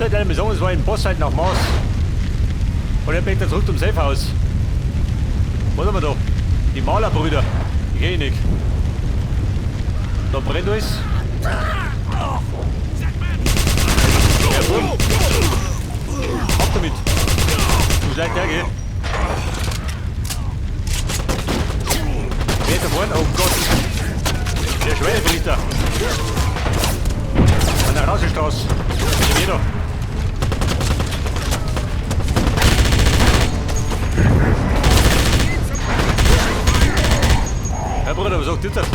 So, ich mir sagen, es war ein Boss halt nach Mars. Und er bin zurück zum Safehouse. Was haben wir da? Die Malerbrüder. Die kenn ich nicht. Da brennt alles. Ja, boom. Ab damit. Du schleicht her, gell? Wer ist da vorne? Oh Gott. Der Schweinepriester. An der Rasenstraße. Der da. Herr Bruder, was sagt das?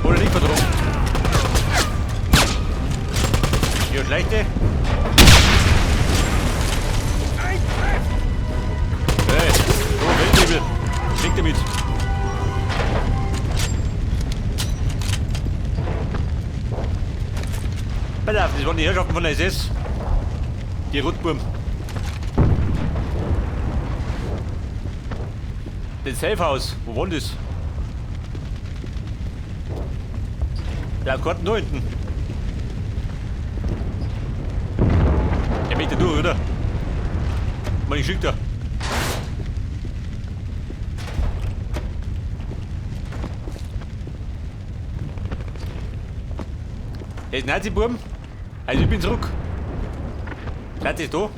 Oder nicht verdrungen. Ja, schlechte. Hey, so, Feldwebel. Schlägt damit. Pass auf, das waren die Herrschaften von der SS. Die Rotburm. Das Safehouse, wo war denn das? Der Karten da hinten. Der möchte durch, oder? Meine schickt er. Der ist Nazi-Burm. Also ich bin zurück. Seid ihr da?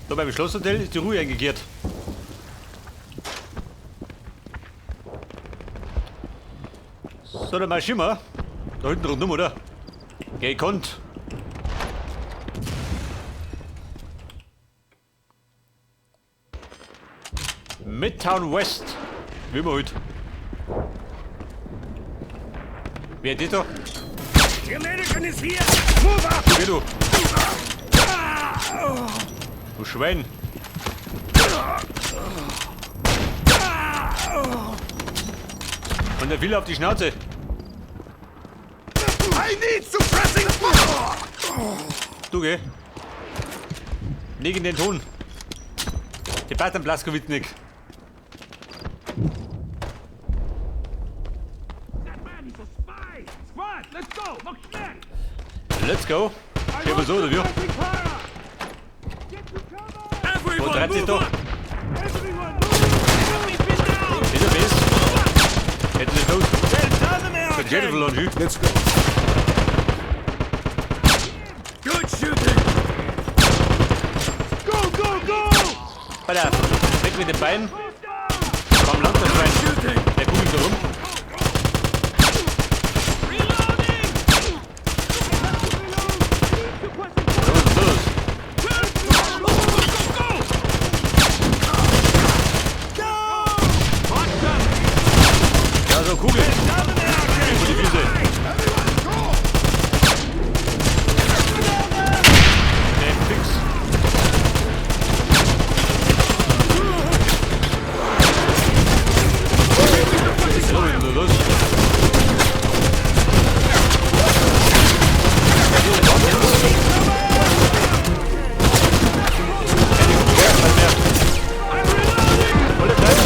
Da beim Schlosshotel ist die Ruhe eingekehrt. So, dann marschieren wir. Da hinten rundum, oder? Gekonnt. Midtown West. Wie immer heute. Wer ist das da? The American is here! Move up! Geh du. Du Schwein. Und der will auf die Schnauze. I need suppressing fire! Du geh. Leg in den Ton. Die passt am Blaskowitz. That man is a spy! Squad, let's go! Mach schnell! Let's go. Gehen wir so, oder wie? Suppressing fire! Get to cover! Wo treibt sich da? Everyone move! We've been down! Ist er best? Hätten sie los. Well done, Der American! Jennifer. Let's go. Good shooting! Go, go, go! Pass auf. Weg mit den Beinen. Komm, langsam, Schwein. Shooting! Der kugelt da rum. Reloading! Los, los. Go, go, go! Go! Watch out! Ja, so Kugel. Done, American! Vor die Füße. Nee, fix. So, los, los. Keine Kugel mehr. Volle Zeit.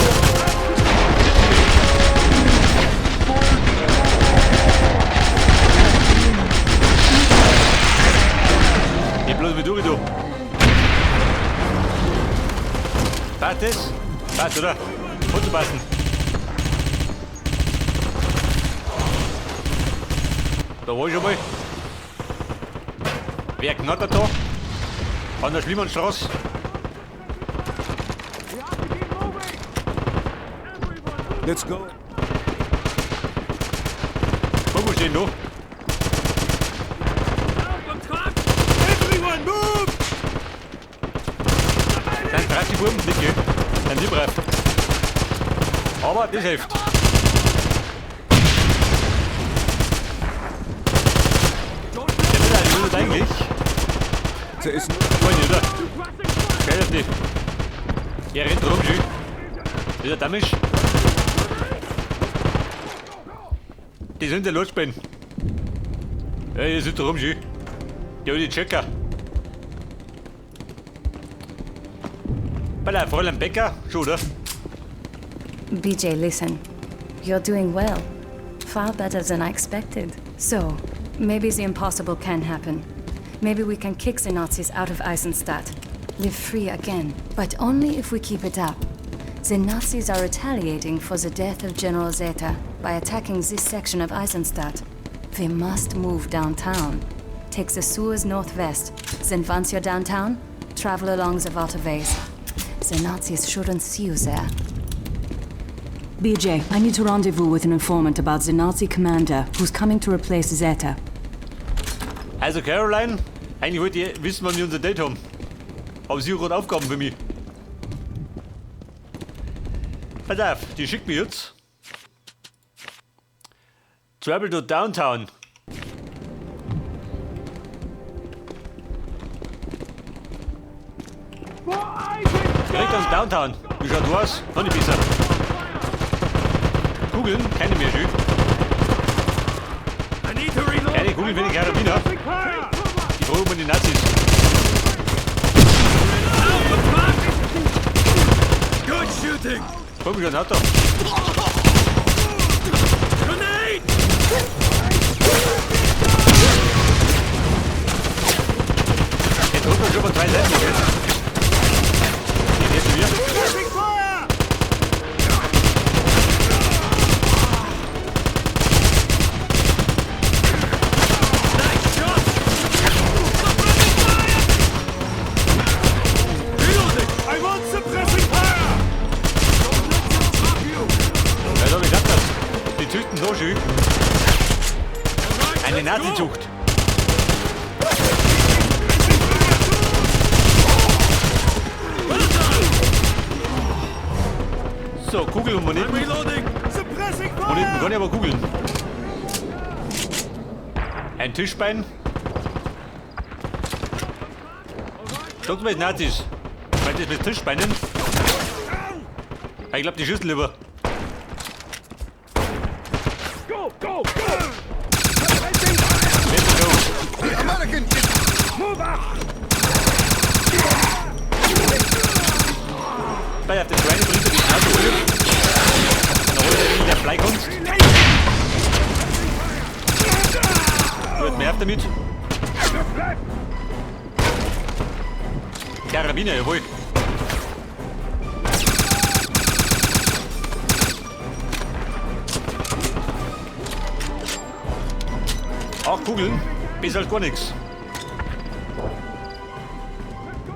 Geh bloß mit durch, du. Passt das? Passt, oder? Muss passen. Da war ich schon mal. Wer knattert da? An der Schliemannstraße. Let's go. Wo stehen da? Everyone move! Sind 30 Buben? Nicht, gell? Sind die brav. Aber das hilft. Der will eigentlich eigentlich. Da ist Wollen die, oder? Geil auf die. Er rennt rum, schön. Ist er damisch? Die sind der Lotspin. Ja, hier sind rum, schön. Ja, die Checker. Bei der Fräulein Becker, schon, oder? BJ, listen. You're doing well. Far better than I expected. So, maybe the impossible can happen. Maybe we can kick the Nazis out of Isenstadt. Live free again. But only if we keep it up. The Nazis are retaliating for the death of General Zeta by attacking this section of Isenstadt. We must move downtown. Take the sewers northwest. Then once you're downtown, travel along the waterways. The Nazis shouldn't see you there. BJ, I need to rendezvous with an informant about the Nazi commander who's coming to replace Zeta. Also Caroline, eigentlich wollte ich wissen, wann wir unser Date haben. Aber sie hat gerade Aufgaben für mich. Pass auf, die schickt mich jetzt. Travel to Downtown. Direkt aus Downtown. Wie schaut du aus? Noch nicht besser. Kugeln? Keine mehr, schön. Keine Kugeln für die Karabiner. Die brauchen wir die Nazis. Good shooting! Komm schon, Auto. Grenade! Jetzt holt man schon von zwei Seiten, okay? Die jetzt wir. Nice shot! Suppressing fire! Reloading! I want suppressing fire! Don't let them stop you! Ja, da, wie klappt das? Die züchten so schön. Alright, Eine let's go! Nazi-Zucht. Well done! So, Kugel und I'm Moneten. reloading! Suppressing Moneten fire! kann ich aber kugeln. Ein Tischbein. Schaut mal, Nazis. Meint das mit Tischbeinen? Ich glaube, die Schüssel lieber. Go, go, go! Let's go. The American is Move up! Bei auf den Schweine bringt er die Nase hoch. Dann holt er in der Bleikunst. Gut, mehr damit. Karabiner, jawohl. Auch Kugeln, besser als gar nichts.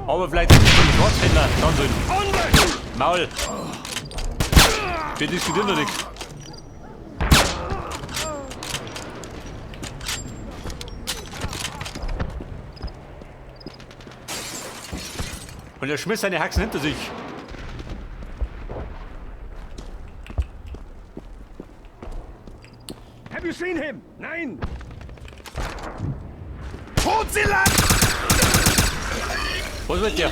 Aber vielleicht zum Schwarzhändler schauen sollen. Maul. Wir diskutieren doch nichts. Und er schmiss seine Haxen hinter sich. Have you seen him? Nein! Hold sie lang! Was mit dir?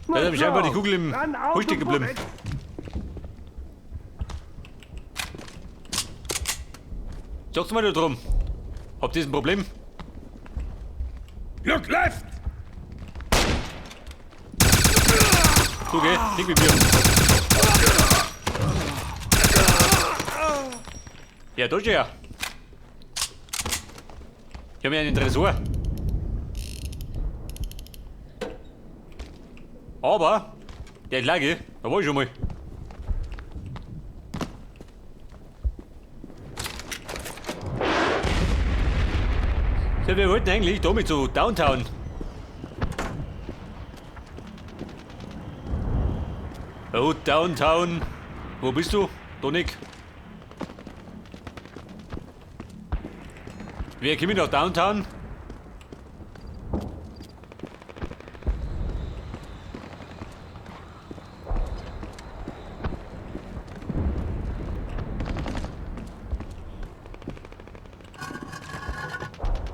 Da ist scheinbar die Kugel im Hut stecken geblieben. Sag's mal da drum. Habt ihr ein Problem? Look left! Du geh, nicht mit mir. Ja, da ja. Ich hab mir einen Tresor. Aber, der Lage, da war ich schon mal. So, wir wollten eigentlich da mit zu Downtown. Oh, Downtown. Wo bist du? Donik. Wer kommt nach Downtown?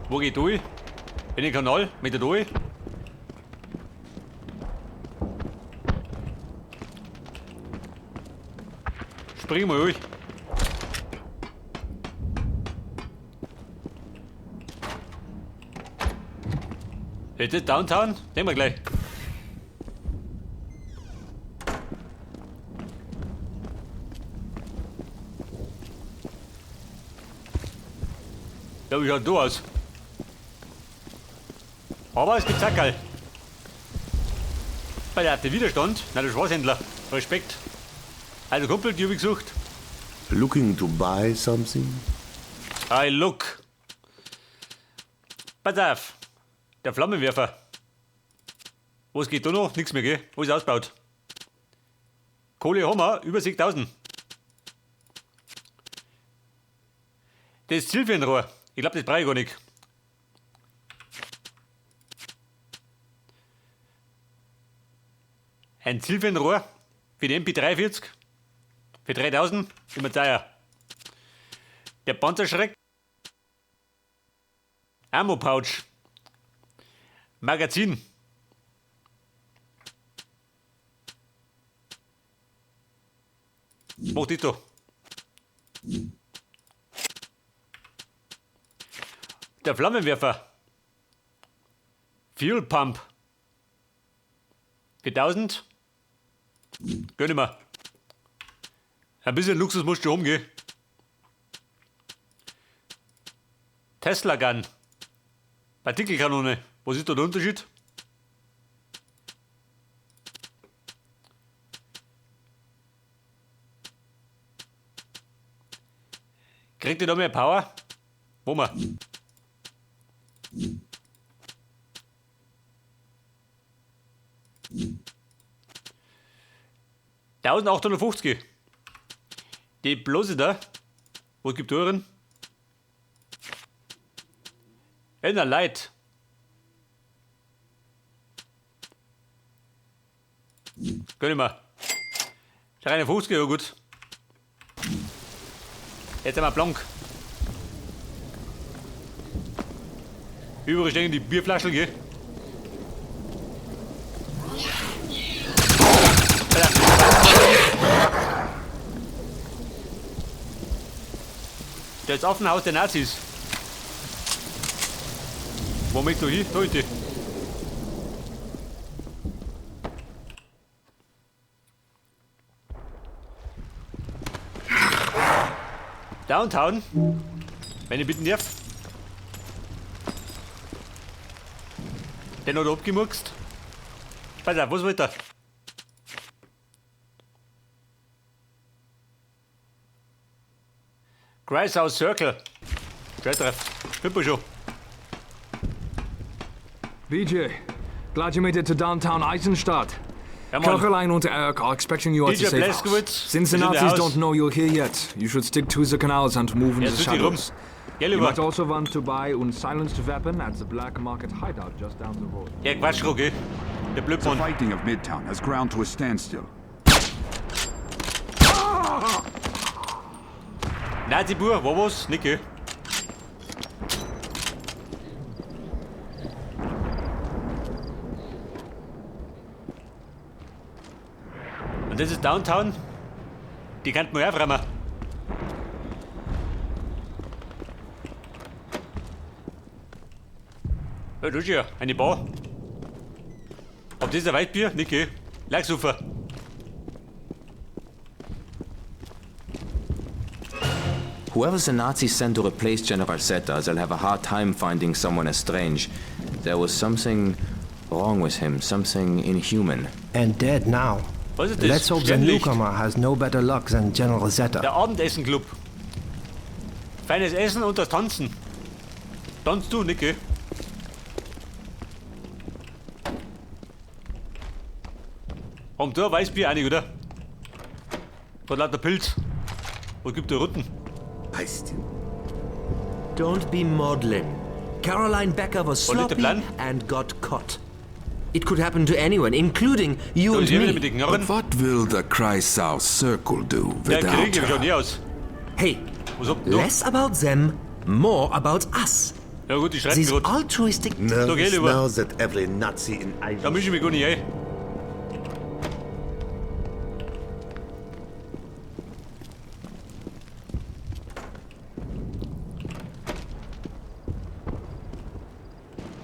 Wo geht durch? In den Kanal? Mit der durch? Spring mal durch. Ist das Downtown? Nehmen wir gleich. Ja, wie schaut da aus? Aber es gibt Sackerl. Bei der Widerstand, na der Schwarzhändler. Respekt. Also Kumpel, die hab ich gesucht. Looking to buy something? I look. Pass auf. Der Flammenwerfer. Was geht da noch? Nix mehr, gell? Alles ausgebaut. Kohle haben wir, über 6000. Das Zielfernrohr. Ich glaube, das brauche ich gar nicht. Ein Zielfernrohr für die MP43 für 3000, immer teuer. Der Panzerschreck. Ammo Pouch. Magazin. Mach das da. Der Flammenwerfer. Fuel Pump. Für 1000. Gönn ich mir. Ein bisschen Luxus musst du haben, gell? Tesla Gun. Partikelkanone. Was ist da der Unterschied? Kriegt ihr da mehr Power? Wo wir? 1850. Die Blose da. Was gibt Uhren? Inner Light. Gönn ich mir. 53, ja gut. Jetzt haben wir blank. Überall stehen die Bierflaschen, gell? Das ist Affenhaus der Nazis. Wo möchtest du hin? Da ist die. Downtown. Wenn ich bitten darf. Den hat er abgemurkst. Pass auf, was wollt ihr? Kreisau Circle. Scheiß drauf. Hüpper schon. BJ, glad you made it to downtown Eisenstadt. Ja, Mann. Caroline and Eric are expecting you at the DJ safe house. Blazkowicz Since the is in the Nazis house. don't know you're here yet, you should stick to the canals and move in Ja, the tut die rum. shadows. Gell, You lieber. might also want to buy unsilenced weapon at the black market hideout just down the road. Ja, Quatsch, gell? Der The Blödmann. fighting of Midtown has ground to a standstill. Nazi-Bur, war was? Nicht, gell? Und das ist Downtown. Die könnten wir aufräumen. Ja, das ist ja eine Bar. Ob das ein Weitbier? Nicht, gell? Lachsufer. Whoever the Nazis send to replace General Zeta, they'll have a hard time finding someone as strange. There was something wrong with him, something inhuman. And dead now. Was ist das? Let's hope the Sternlicht. newcomer has no better luck than General Zeta. Der Abendessenclub. Feines Essen und das Tanzen. Tanzt du, Nicke? Haben du ein Weißbier auch nicht, oder? Hat lauter Pilz. Was gibt da Rutten? Don't be maudlin. Caroline Becker was War nicht der sloppy Plan? and got caught. It could happen to anyone, including you Da and ist hier wieder me. mit den Knarren. But what will the Kreisau Circle do Der without Krieg, wie schaut her? die aus? Hey, Was habt ihr da? less about them, more about us. Ja gut, die streiten These gerade. altruistic Da geh lieber. now that every Nazi in Da mische ich mich gar nicht ein.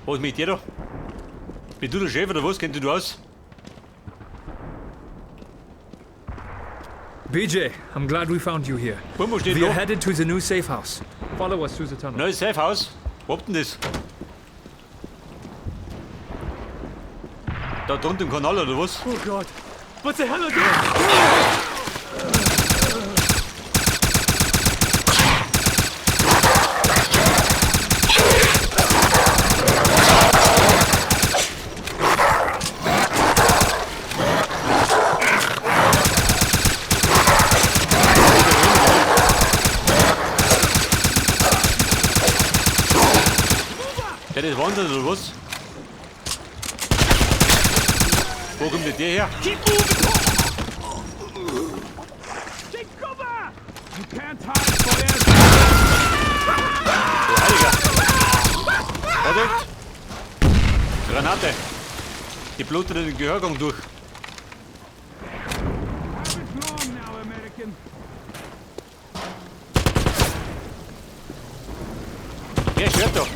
Was mit dir da? Bist du der Chef oder was? Kennt du aus? BJ, I'm glad we found you here. Bumbo steht We are da. headed to the new safe house. Follow us through the tunnel. Neues Safehouse? Wo habt denn das? Da drunten im Kanal oder was? Oh God! What the hell are those? Der ist Wahnsinn oder was? Wo kommt denn der her? Keep moving! Take cover! You can't hide forever! Du Heiliger! Vorsicht! Granate! Die blutet den Gehörgang durch. Have it long now, American! Der schwört doch.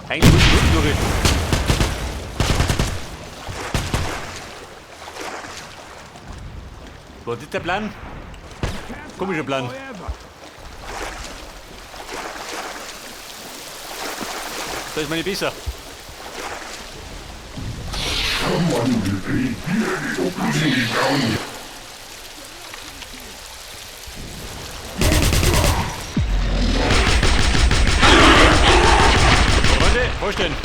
Eigentlich muss ich unten durch. Was ist der Plan? Komischer Plan. Da ist meine Besser. Freunde, vorstellen.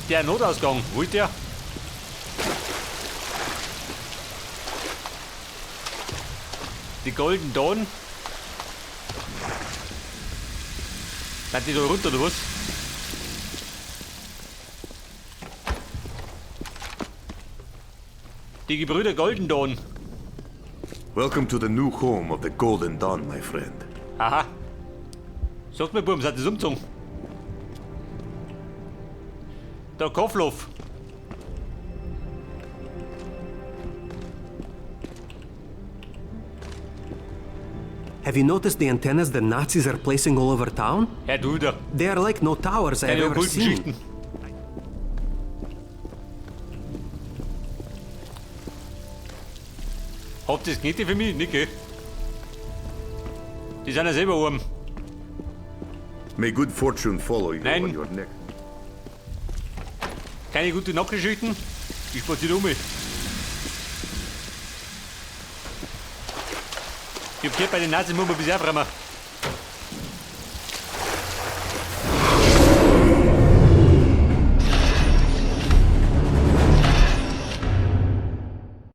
Der Notausgang, wo ist der? Die Golden Dawn. Seid die da runter oder was? Die Gebrüder Golden Dawn. Welcome to the new home of the Golden Dawn, my friend. Aha. Sagt mir, Buben, seid ihr umgezogen? Der Koflof. Have you noticed the antennas the Nazis are placing all over town? Herr du wieder. They are like no towers I've Deine ever okkulten seen. Geschichten. Habt ihr das Knete für mich? Nicht, gell? Die sind ja selber arm. May good fortune follow you Nein. on your next. Keine gute Nachtgeschichten? Ich spaziere um. Ich hab gehört, bei den Nazis muss man ein bisschen aufräumen.